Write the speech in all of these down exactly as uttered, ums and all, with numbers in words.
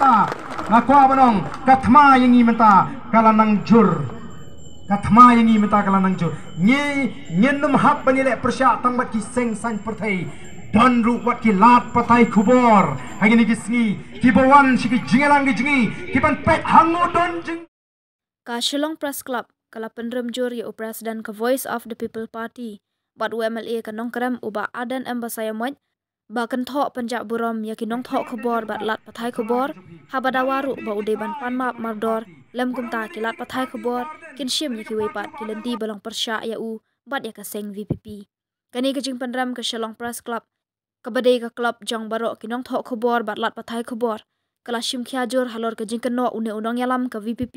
Nga kwah ban ong, ka thma ïa ngi mynta ka la nang jur. Ka thma ïa ngi mynta ka la nang jur. Ngi, ngin nym hap ban ïaleh pyrshah tang bad ki seng saiñ pyrthei. Don ruh wat ki lad pathai khubor ha kine ki sngi kiba wan sha ki jingïalang ki jong ngi, ki ban peit hangne don jing. Ka Shillong Press Club ka la pynrem jur ïa u President ka Voice of the People Party bad u M L A ka Nongkrem u Bah Ardent M Basaiawmoit ba kynthoh pynjah burom ïa ki nongthoh khubor bad lad pathai khubor, haba dawa ruh ba u dei ban pan map mardor, lem kumta ki lad pathai khubor kin shim ïa kiwei pat ki lynti ba long pyrshah ïa u bad ïa ka seng V P P. Kane ka jingpynrem ka Shillong Press Club, kaba dei ka club jong baroh ki nongthoh khubor bad lad pathai khubor, ka la shim khia jur halor ka jingkynnoh une u nongïalam ka V P P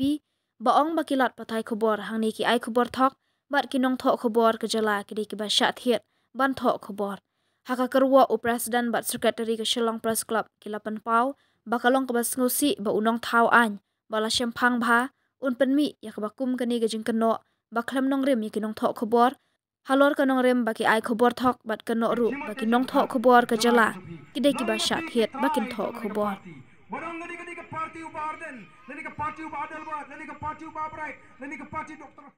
ba ong ba ki lad pathai khubor hangne ki ai khubor thok bad ki nongthoh khubor ka jylla ki dei kiba shah thied ban thoh khubor. Ha ka kyrwoh, u President bad Secretary ka Shillong Press Club ki la pynpaw ba ka long kaba sngewsih ba u nongthaw aiñ ba la shemphang bha un pynmih ïa kaba kum kane ka jingkynnoh ba khlem nongrim ïa ki nongthoh khubor halor ka nongrim ba ki ai khubor thok bad kynnoh ruh ba ki nongthoh khubor ka jylla ki dei kiba shah thied ba kin thoh khubor. Ba dang kane, kane ka party u Bah Ardent, kane ka party u Bah Adelbert, kane ka party u Bah Bright, kane ka party Doctor